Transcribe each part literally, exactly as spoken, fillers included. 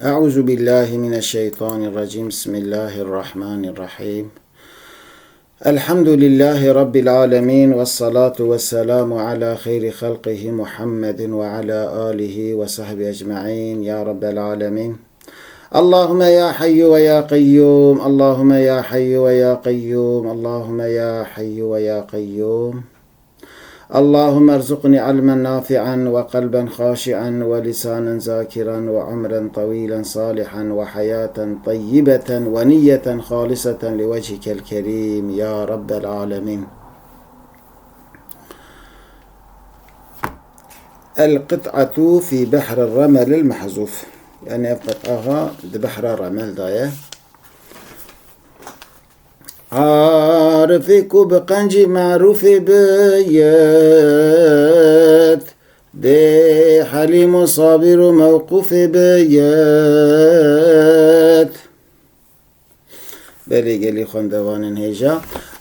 أعوذ بالله من الشيطان الرجيم. بسم الله الرحمن الرحيم. الحمد لله رب العالمين، والصلاة والسلام على خير خلقه محمد وعلى آله وصحبه أجمعين، يا رب العالمين. اللهم يا حي ويا قيوم، اللهم يا حي ويا قيوم، اللهم يا حي ويا قيوم. اللهم ارزقني علما نافعا وقلبا خاشعا ولسانا ذاكرا وعمرا طويلا صالحا وحياة طيبة ونية خالصة لوجهك الكريم يا رب العالمين. القطعة في بحر الرمل المحذوف. يعني، ev qit'a di behra remel de ye. Arifê ku bi qencî merûfê biyet, dê helîm û sabîr û mewqûfê biyet. Belê gelî xwendevanên hêja.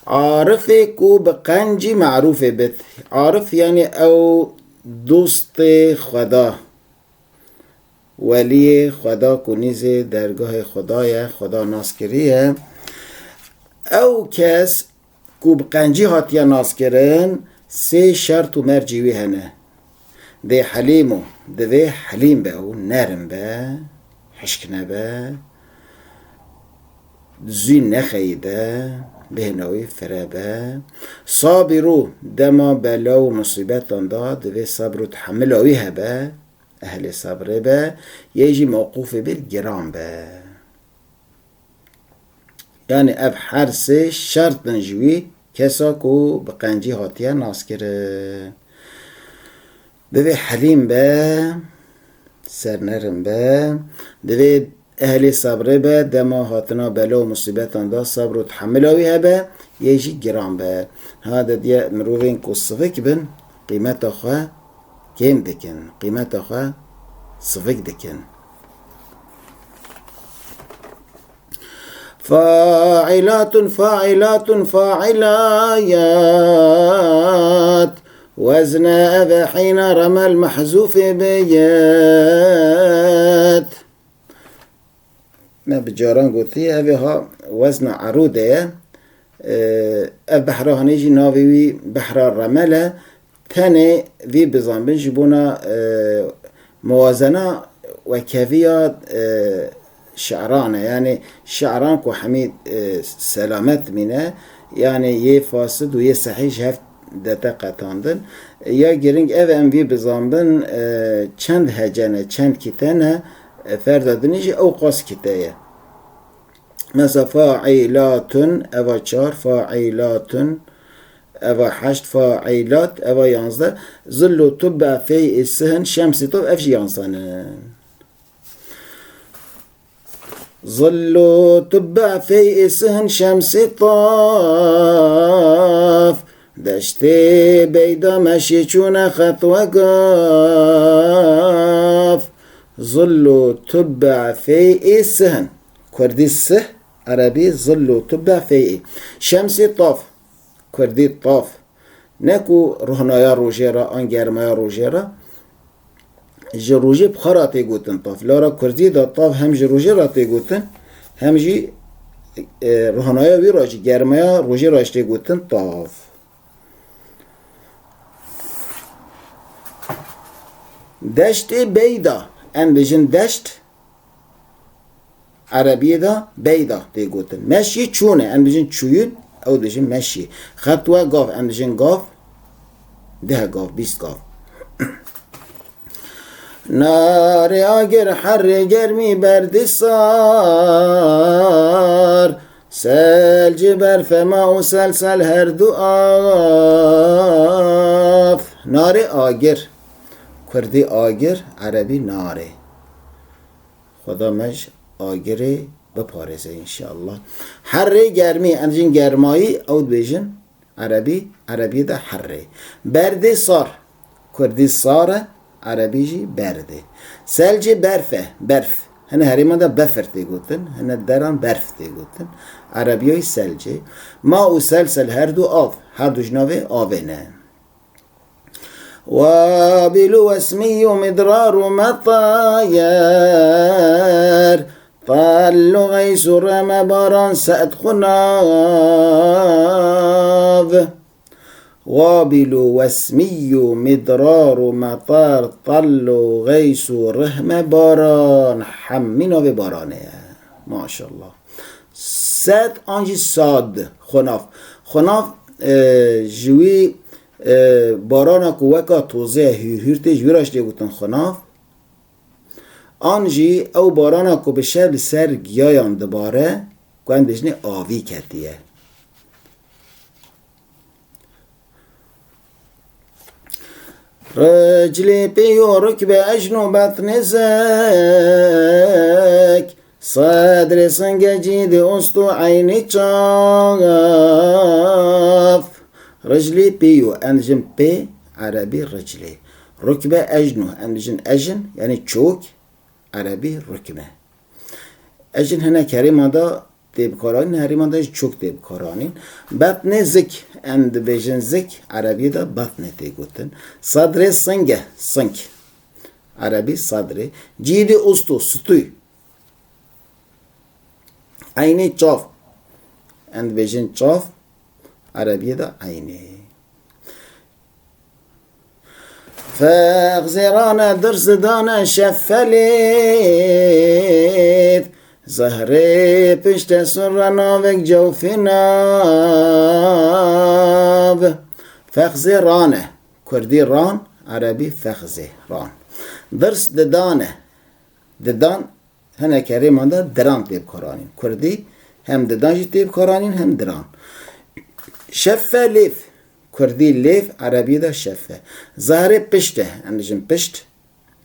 Arifê ku bi qencî merûfê bit. Arif, yanî ew dostê Xweda, weliyê Xweda ku nîzê dergahê Xweda ye, Xweda nas kiriye. Ew kes ku bi qencî hatiye naskirin, sê şert û mercê wî hene. Dê helîm û divê helîm be û nerm be, hişk nebe, zû nexeyîbe, bêhna wî fire be. Sabîr û dema bela û musîbetan de divê sebr û tehemila wî hebe, ehlê sebrê be, yê jî mewqûfê bê giran be. Yanî ev her sê şert in ji wî kesa ku bi qencî hatiye naskirin. Divê helîm be, sernerim be, divê ehlê sebrê be, dema hatina bela û musîbetan de sebr û tehemila wî hebe, yê jî giran be. Ha, de diye mirovên ku sivik bin, qîmeta xwe kêm dikin, qîmeta xwe sivik dikin. Fa'ilatun, fa'ilatun, fa'ilayat. Wezne eve hîna remel mehzûfê biyet. Me bi caran gotî, ev ê ha wezna erûde ye. Ee, ev behra hanê jî navê wî behra remel e. Tenê vî bizanbin ji bona, e, muwazena wekeviya, e, şi'ran e. Yanî şi'ran ku hemî, e, selamet mîne, yanî yê fasid û yê sehîh ji hev dete qetandin. Ya giring ev em vî bizanbin, e, çend hece ne, çend kite ne, e, ferda dinê jî ew qas kite ye. Mesela fa'ilatun, eva çar, fa'ilatun, eva heşt, fa'ilat, eva yanzdeh. Zillu tubbe fey'i sihin şemsi tov, ev jî yanzdeh ne. Zillu tubbe fey'i sihin şemsi tov. Deştê beyda meşê çûne xet we gav. Zillu tubbe fey'i sihin. Kurdî sih, erebî zillu tubbe fey'i. Şemsî tav, kurdî tav. Ne ku ruhnaya rojê re an germaya rojê re, ji rojê bi xwe re tê gotin tav. Lara kurdî de tav hem ji rojê re tê gotin, hem jî, e, ruhnaya wî re jî, germaya rojê re jî tê gotin tav. Deştê beyda, em bijin deşt, Erebiyê de beyda tê gotin. Meşyê çûne, em dijin çûyûn, ew dijin meşyê. Xetwe gav, em dijin gav, deh gav, bîst gav. Narê agir herrê germî berdî sar, selcê berfe ma û selsel her du av. Narê agir, kurdî agir, erebî narê. Xweda me ji agirê biparêze înşeallah. Herrê germî, em dijin germayî, ew dibêjin erebî, erebiyê de herrê. Berdê sar, kurdî sar e, erebî jî berdê. Selcê berf e, berf. Hine herêman de befir tê gotin, hine deran berf tê gotin. Erebiyayî selcê. Ma û selsel her du av, her du ji navê avê ne. Wabil û wesmî û midrar û metayê. Tello xeys û reme baran sed xunav. Wabil û wesmî û midrar û metar, tello xeys û rihme baran. Hemî navê baranê ye. Maşallah. Sed an jî sad. Xunav. Xunav, e, ji wî, e, barana ku weka tozê hûrhûr tê, ji wî re jî tê gotin xunav. An jî ew barana ku bi şev li ser giyayan dibare, ku em dibêjinê avî ketiye. Riclê pê yo rukbe ejno betnê zek, sedrê singe cîdê osto eynê çav. Riclê pê yo, em dijin pê, erebî riclê. Rukbe ejno, em dijin ejin, yanî çok, erebî rukme. Ejin hinek herêma de tê bikaranîn, herêma de jî çok tê bikaranîn. Betnê zik, em dibêjin zik, erebiyê de betnê tê gotin. Sadrê singe, sink. Erebî sadrê. Cîdê usto, stû. Eynê çav. Em dibêjin çav, erebiyê de eynê. Fexzê rane dirs dane şefelêv. Zehrê pişte surre navek cewfê nav. Fexzê rane. Kurdî ran, erebî fexzê ran. Dirs didane. Didan Hinek herêman de diran tê bikaranîn. Kurdî hem didan jî tê bikaranîn hem diran. Şefe lêv. Kurdî lêv, erebiyê de şefe. Zehrê pişt e. Em dijin pişt.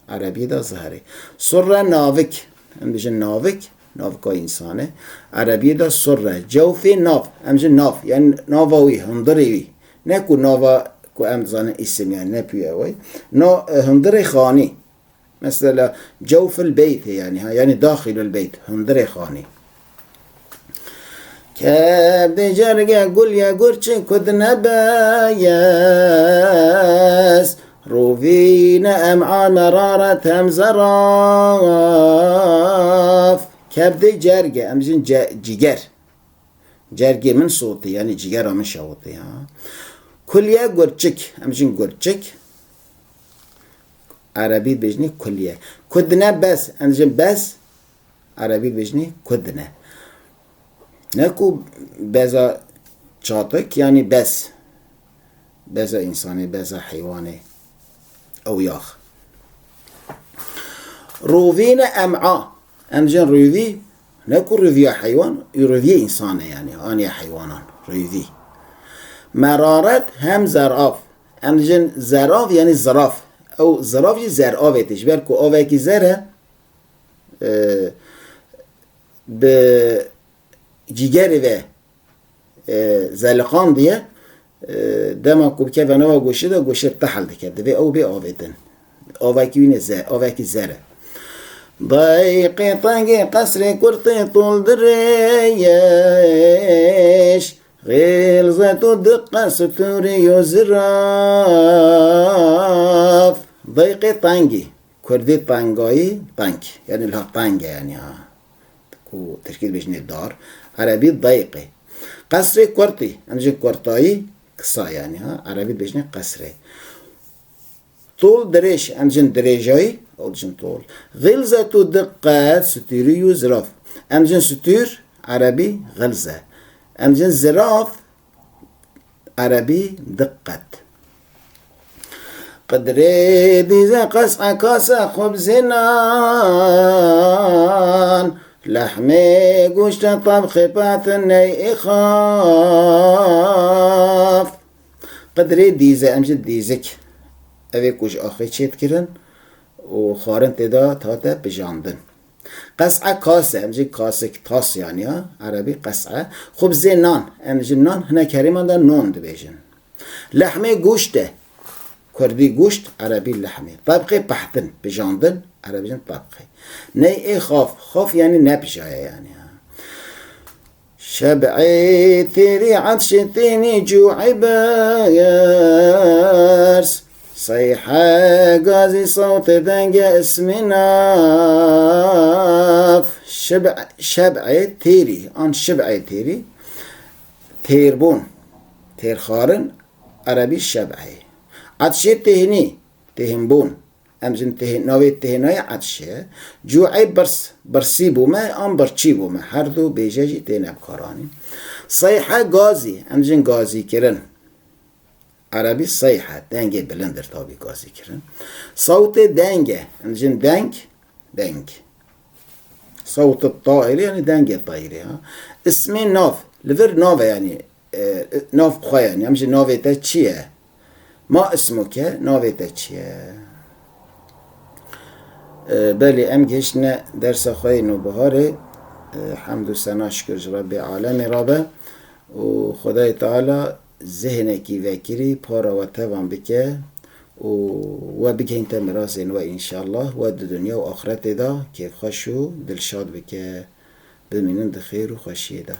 Erebiyê de zehrê. Surre navik. Em dijin navik. Navika însanê. Erebiyê de surre. Cewfê nav. Em dijin nav. Yani nava wî, hundirê wî. Ne ku nava ku em dizanin îsim yani ne pî ew e. No, e, hundirê xanî. Mesela cewfil beyt yani ha, yani daxilul beyt, hundirê xanî. Kebdê cerge gul ye gurçin kudine beyes, rûvîne em'a meraret hem zeraf. Kebdê cerge, em jin ce-, ciger. Cergê min sotê, yani cigera min şewitê ha. Kulye gurçik, em jin gurçik. Erebî dibêjinê kulye. Kudine bes, em dijin bes, Erebî dibêjinê kudine. Ne ku beza çatik, yani bes. Beza însanê, beza heywanê. Ew yax. Rûvîne em'a. Em dijin rûvî, ne ku rûviya heywan, rûviyê însanê yani, aniye heywanan. Rûvî. Meraret hem zerav. Em dijin zerav, yani ziraf. Ew zirav jî zeravê tê. Ji ber ku avekî zer e, e, bi cîgerê ve, e, zeliqandiye, e, dema ku bikeve nava goşê de, goşê tehl dike. Divê ew bê avêtin. Avekî wî ne zer, avekî zer e. Dayqê tengê qesrê kurtê tol dirêj. Xîlzet û diqe stûrî û ziraf. Dayqê tengî. Kurdî tengayî, teng. Yani la teng e yani ha. Ku tirkî dibêjinê dar. Erebî dayqê. Qesrê kurtî. Em jî kurtayî, kisa yani ha. Erebî dibêjinê qesrê. Tol dirêj, em jin dirêjayî, ew dijin tol. Xîlzet û diqet, stûrî û ziraf. Em jin stûr, erebî xilze. Em jin ziraf, erebî diqet. Qidrê dîze qes'e kase xubzê nan. Lehmê goşte tabxê petin ney ê xaf. Qidrê dîze, em jî dîzik. Ev ê ku ji axê çêdikirin û xwarin tê de dihate pijandin. Qes'e kase, em jî kasik, tas yani ya, erebî qes'e. Xubzê nan, em jî nan, hinek herêman de non dibêjin. Lehmê goşt e, kurdî goşt, erebî lehmê. Tebqê pehtin, pijandin, erebî jin tebqê. Ney ê xaf, xaf yani nepijaye yani ya. Şeb'ê têrî etşê tênî cû'î bers. Seyhe gazî sewtê dengê ismî naf. Şeb-, şeb'ê têrî, an şib'ê têrî, têrbûn, têrxwarin, erebî şeb'ê. Etşê têhnî, têhinbûn. Em jin têh-, navê têhnayê etş e. Cû'ê birs, birsî bûme, an birçî bûme. Her du bêje jî têne bikaranîn. Seyhe gazî, em jin gazî kirin. Erebî seyhe, dengê bilind ir tabî gazî kirin. Sewtê deng e, em jin deng, deng. Sewt taîrî, yanî dengê taîrî, ha. Ismê nav, li vir nav e, yanî, e, nav xwe, yanî, em jî navê te çi ye? Ma ismuke, navê te çi ye? E, belê, em gihiştine dersa xwe yê nûbiharê. E, hemd û sena şikir ji Rebbê alemê rabe. Û Xwedayê Teala zihnekî vekirî para we tevan bike û we bigihînte mirazên we înşallah. We di dinya û axretê de kêfxweş û dilşad bike. Bimînin di xêr û xweşiyê de.